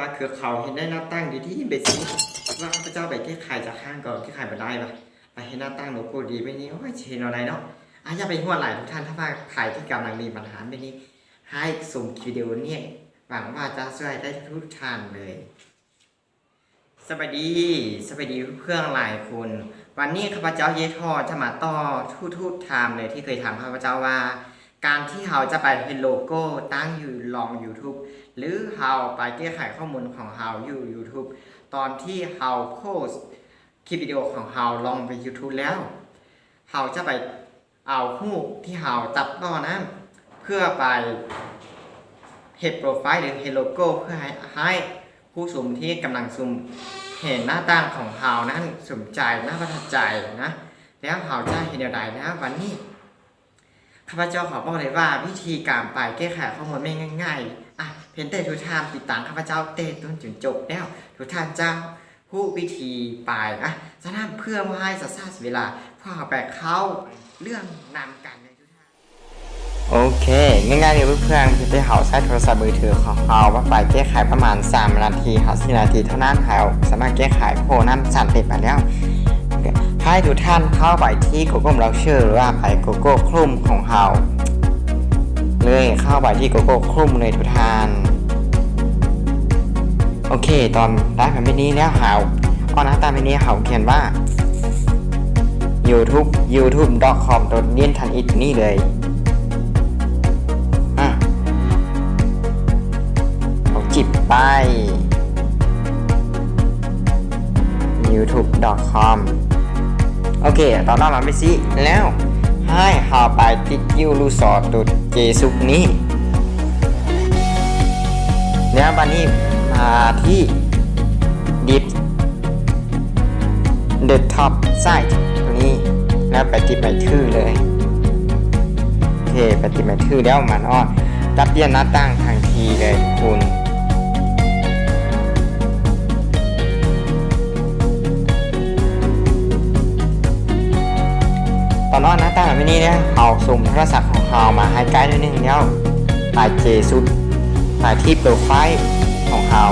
ວ່າຄືເຂົາເຮັດໄດ້ໜ້າຕັ້ງດີໆແບບນີ້ ວ່າຂ້າພະເຈົ້າໄປແກ້ໄຂຈັກຄັ້ງກໍແກ້ໄຂບໍ່ໄດ້ວ່າ ໄປເຮັດໜ້າຕັ້ງໂລໂກ້ດີແບບນີ້ ໂອ້ຍ ຊິເຮັດແນວໃດເນາະ. ອາ ຢ່າໄປຮ່ວນຫຼາຍທຸກທ່ານ, ຖ້າວ່າໃຜທີ່ກຳລັງມີບັນຫາແບບນີ້ ໃຫ້ຊົມຄລິບວິດີໂອນີ້ ຫວັງວ່າຈະຊ່ວຍໄດ້ທຸກທ່ານເລີຍ. ສະບາຍດີ, ສະບາຍດີເພື່ອນຫຼາຍຄົນ. ວັນນີ້ຂ້າພະເຈົ້າເຢທໍ່ຈະມາຕອບທຸກໆທ່ານເລີຍທີ່ເຄີຍຖາມຂ້າພະເຈົ້າວ່າ ການທີ່ເຮົາຈະໄປເຮັດໂລໂກ້ຕັ້ງຢູ່ລອງຢູທູບ ຫຼື ເຮົາໄປແກ້ໄຂຂໍ້ມູນຂອງເຮົາຢູ່ຢູທູບ ຕອນທີ່ເຮົາໂພສຄລິບວິດີໂອຂອງເຮົາລອງໄປຢູທູບແລ້ວ ເຮົາຈະໄປ ເອົາຮູບທີ່ເຮົາຕັດຕໍ່ນັ້ນ ເພື່ອໄປເຮັດໂປຣໄຟລ໌ ຫຼື ເຮັດໂລໂກ້ ເພື່ອໃຫ້ ໃຫ້ຜູ້ຊົມທີ່ກຳລັງຊົມເຫັນໜ້າຕ່າງຂອງເຮົານັ້ນສົນໃຈ ໜ້າປະທັບໃຈນະ. ແລ້ວເຮົາຈະເຮັດແນວໃດນະ? ວັນນີ້ຂ້າພະເຈົ້າຂໍບອກເລີຍວ່າ ວິທີການໄປແກ້ໄຂຂໍ້ມູນແມ່ນງ່າຍໆ. ອາ ພຽງແຕ່ທຸກທ່ານຕິດຕາມຂ້າພະເຈົ້າແຕ່ຕົ້ນຈົນຈົບ ແລ້ວທຸກທ່ານຈະ ຮູ້ວິທີໄປ. ອະ ສະນັ້ນເພື່ອບໍ່ໃຫ້ສະຊ້າເສຍເວລາ ພວກເຮົາໄປເຂົ້າເລື່ອງນຳກັນເລີຍ. ໂອເຄ ງ່າຍໆເລີຍເພື່ອນໆ ທີ່ເຮົາໃຊ້ໂທລະສັບມືຖືຂອງເຮົາມາໄປແກ້ໄຂປະມານສາມນາທີຫາສີ່ນາທີເທົ່ານັ້ນ ເຮົາສາມາດແກ້ໄຂໂພຣແກຣມນັ້ນສຳເລັດມາແລ້ວ. ໃຫ້ທຸກທ່ານເຂົ້າໄປທີ່ກູໂກເບຣາເຊີ ຫຼືວ່າໄປກູໂກໂຄຣມຂອງເຮົາເລີຍ, ເຂົ້າໄປທີ່ກູໂກໂຄຣມເລີຍທຸກທ່ານ. ໂອເຄ ຕອນໄດ້ມາແບບນີ້ແລ້ວ ເຮົາອອກໜ້າຕ່າງແບບນີ້ ເຮົາຂຽນວ່າ ຢູທູບ ຢູທູບດອດຄອມ ໂຕນີ້ທັນອີກນີ້ເລີຍ. ອາ ເຮົາຈິກໄປ ຢູທູບດອດຄອມ. ໂອເຄ ຕອນນັ້ນມາເປັນຊີ້ແລ້ວ ໃຫ້ເຮົາໄປຕິດຢູ່ລູກສອນໂຕເຈສຸກນີ້ ແລ້ວບາດນີ້ມາທີ່ດິບເດີທັອບໄຊໂຕນີ້ ແລ້ວໄປຕິດໄມ້ຖືເລີຍ. ໂອເຄ ໄປຕິດໄມ້ຖືແລ້ວ ມັນອອກ ປັບປ່ຽນໜ້າຕ່າງທັນທີເລີຍທຸກຄົນ. ຕອນອອກໜ້າຕ່າງແບບນີ້ແລ້ວ ເຮົາຊູມໂທລະສັບຂອງເຮົາມາໃຫ້ໃກ້ໜ້ອຍໜຶ່ງແລ້ວ ໄປເຈສຸດ ໄປທີ່ໂປຣໄຟລ໌ຂອງເຮົາ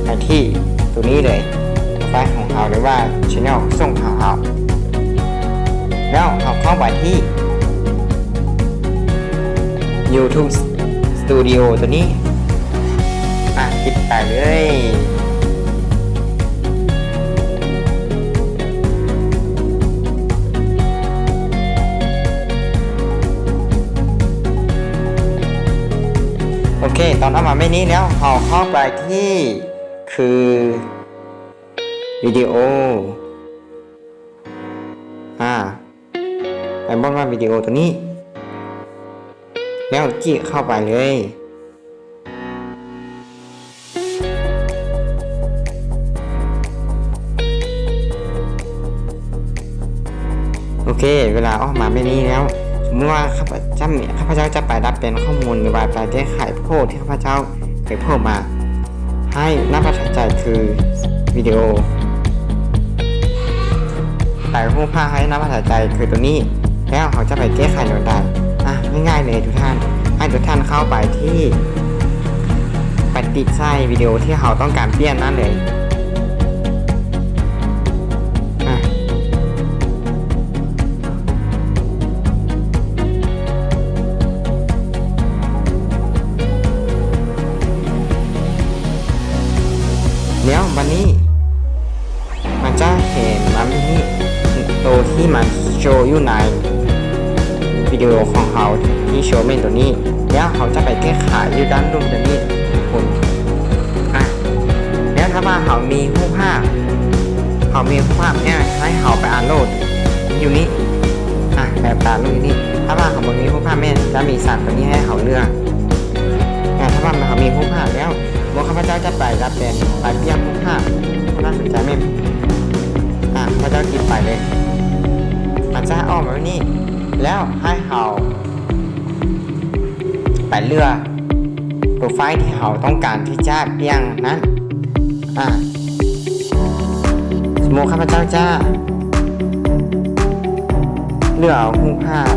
ໄປທີ່ໂຕນີ້ເລີຍ ໂປຣໄຟລ໌ຂອງເຮົາ ຫຼືວ່າແຊນແນວສົ່ງຂອງເຮົາ ແລ້ວເຮົາເຂົ້າໄປທີ່ ຢູທູບສະຕູດິໂອໂຕນີ້ ມາ ຄລິກໄປເລີຍ. ໂອເຄ ຕອນເຂົ້າມາແບບນີ້ແລ້ວ ເຮົາເຂົ້າໄປທີ່ຄືວິດີໂອ ອາ ໄປບ່ອນວ່າວິດີໂອໂຕນີ້ ແລ້ວຈິກເຂົ້າໄປເລີຍ. ໂອເຄ ເວລາອອກມາແບບນີ້ແລ້ວ ສົມມຸດວ່າຂ້າພະເຈົ້າ ຂ້າພະເຈົ້າຈະໄປດັດແປງຂໍ້ມູນ ຫຼືວ່າໄປແກ້ໄຂໂພດທີ່ຂ້າພະເຈົ້າ ໄປໂພດມາ ໃຫ້ໜ້າປະທັບໃຈຄືວິດີໂອ ແຕ່ຮູບພາບໃຫ້ໜ້າປະທັບໃຈຄືໂຕນີ້ ແລ້ວເຮົາຈະໄປແກ້ໄຂແນວໃດ? ອາ ງ່າຍໆເລີຍທຸກທ່ານ ໃຫ້ທຸກທ່ານເຂົ້າໄປທີ່ ໄປຕິດໃສ່ວິດີໂອທີ່ເຮົາຕ້ອງການປ່ຽນນັ້ນເລີຍ. ອາ ແລ້ວບາດນີ້ ມັນຈະເຫັນມັນມີໂຕທີ່ມັນໂຊຢູ່ໃນວິດີໂອຂອງເຮົາທີ່ໂຊແມ່ນໂຕນີ້ ແລ້ວເຮົາຈະໄປແກ້ໄຂຢູ່ດ້ານລຸ່ມໂຕນີ້ພຸ້ນ. ອາ ແລ້ວຖ້າວ່າເຮົາມີຮູບພາບ ເຮົາມີຮູບພາບແມ່ນໃຫ້ເຮົາໄປອັບໂຫຼດຢູ່ນີ້ ອາ ແບບຕາມຢູ່ນີ້. ຖ້າວ່າເຮົາບໍ່ມີຮູບພາບແມ່ນຈະມີສາມໂຕນີ້ໃຫ້ເຮົາເລືອກ. ອາ ຖ້າວ່າເຮົາມີຮູບພາບແລ້ວ ໝູ່ຂ້າພະເຈົ້າຈະໄປດັດແປງ ໄປປ່ຽນຮູບພາບ ຖ້າວ່າສົນໃຈແມ່ນ ອາ ຂ້າພະເຈົ້າຄລິກໄປເລີຍ ມັນຈະອອກມາແບບນີ້ ແລ້ວໃຫ້ເຮົາ ໄປເລືອກໂປຣໄຟລ໌ທີ່ເຮົາຕ້ອງການທີ່ຈະປ່ຽນນັ້ນ. ອາ ສົມມຸດຂ້າພະເຈົ້າຈະເລືອກເອົາຮູບພາບ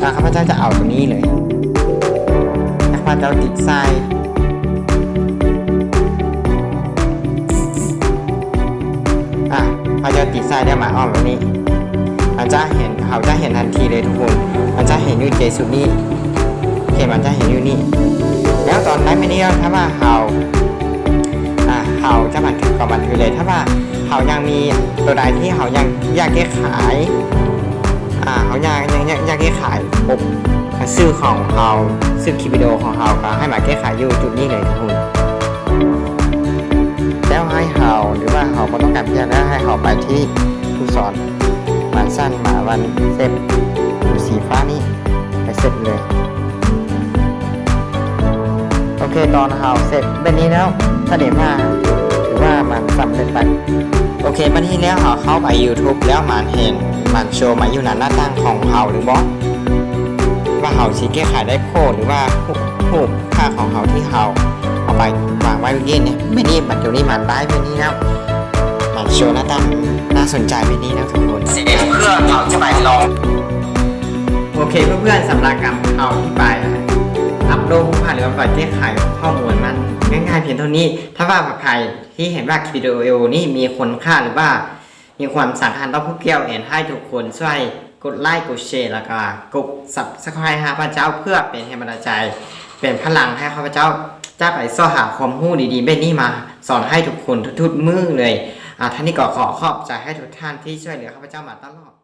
ແລ້ວຂ້າພະເຈົ້າຈະເອົາໂຕນີ້ເລີຍ ແລ້ວຂ້າພະເຈົ້າຕິດໃສ່ ອາ ຂ້າພະເຈົ້າຕິດໃສ່ແລ້ວ ໝາຍຄວາມວ່ານີ້ ມັນຈະເຫັນ ເຮົາຈະເຫັນທັນທີເລີຍທຸກຄົນ ມັນຈະເຫັນຢູ່ເຈຊຸດນີ້ ໂອເຄ ມັນຈະເຫັນຢູ່ນີ້ ແລ້ວຕອນໄດ້ແບບນີ້ແລ້ວ ຖ້າວ່າເຮົາ ອາ ເຮົາຈະບັນທຶກກໍບັນທຶກເລີຍ ຖ້າວ່າເຮົາຍັງມີໂຕໃດທີ່ເຮົາຍັງຢາກແກ້ໄຂ ອາ ເຮົາຢາກ ຢາກ ຢາກ ຢາກແກ້ໄຂປົກ ຊື່ຂອງເຮົາ ຊື່ຄລິບວິດີໂອຂອງເຮົາ ກໍໃຫ້ມາແກ້ໄຂຢູ່ຈຸດນີ້ເລີຍທຸກຄົນ ແລ້ວໃຫ້ເຮົາ ຫຼືວ່າເຮົາບໍ່ຕ້ອງການເປັນຫຍັງ ແລ້ວໃຫ້ເຮົາໄປທີ່ລູກສອນ ມັນສັ່ນມາວັນເຊັບ ຢູ່ສີຟ້ານີ້ ໄປເຊັບເລີຍ. ໂອເຄ ຕອນເຮົາເຊັບແບບນີ້ແລ້ວ ສະແດງວ່າ ຖືວ່າມັນສຳເລັດໄປ. ໂອເຄ ບັດນີ້ແລ້ວເຮົາເຂົ້າໄປຢູທູບ ແລ້ວມັນເຫັນ ມັນໂຊມາຢູ່ໜ້າ ໜ້າຕ່າງຂອງເຮົາຫຼືບໍ່ ວ່າເຮົາຊິແກ້ໄຂໄດ້ໂພສ ຫຼືວ່າຮູບ ຮູບພາບຂອງເຮົາທີ່ເຮົາເອົາໄປວາງໄວ້ເມື່ອກີ້ນີ້ ແບບນີ້ ບັດດຽວນີ້ມັນໄດ້ແບບນີ້ແລ້ວ ມັນໂຊໜ້າຕ່າງໜ້າສົນໃຈແບບນີ້ແລ້ວທຸກຄົນ ເສດເພື່ອເຮົາຈະໄປລອງ ໂອເຄ ເພື່ອນໆ ສຳລັບການເຮົາທີ່ໄປອັບໂຫຼດຮູບພາບ ຫຼືວ່າໄປແກ້ໄຂຂໍ້ມູນ ມັນງ່າຍໆພຽງເທົ່ານີ້ ຖ້າວ່າໃຜທີ່ເຫັນວ່າຄລິບວິດີໂອນີ້ມີຄຸນຄ່າ ຫຼືວ່າມີຄວາມສຳຄັນຕໍ່ຜູ້ກ່ຽວ ເຫັນໃຫ້ທຸກຄົນຊ່ວຍກົດໄລ ກົດແຊ ແລ້ວກໍກົດຊັບສະໄຄຣບ໌ໃຫ້ຂ້າພະເຈົ້າ ເພື່ອເປັນແຮງບັນດານໃຈ ເປັນພະລັງໃຫ້ຂ້າພະເຈົ້າຈະໄປຊອກຫາຄວາມຮູ້ດີໆແບບນີ້ມາສອນໃຫ້ທຸກຄົນທຸກໆມື້ເລີຍ. ອາ ທ່ານນີ້ກໍຂໍຂອບໃຈໃຫ້ທຸກທ່ານທີ່ຊ່ວຍເຫຼືອຂ້າພະເຈົ້າມາຕະຫຼອດ.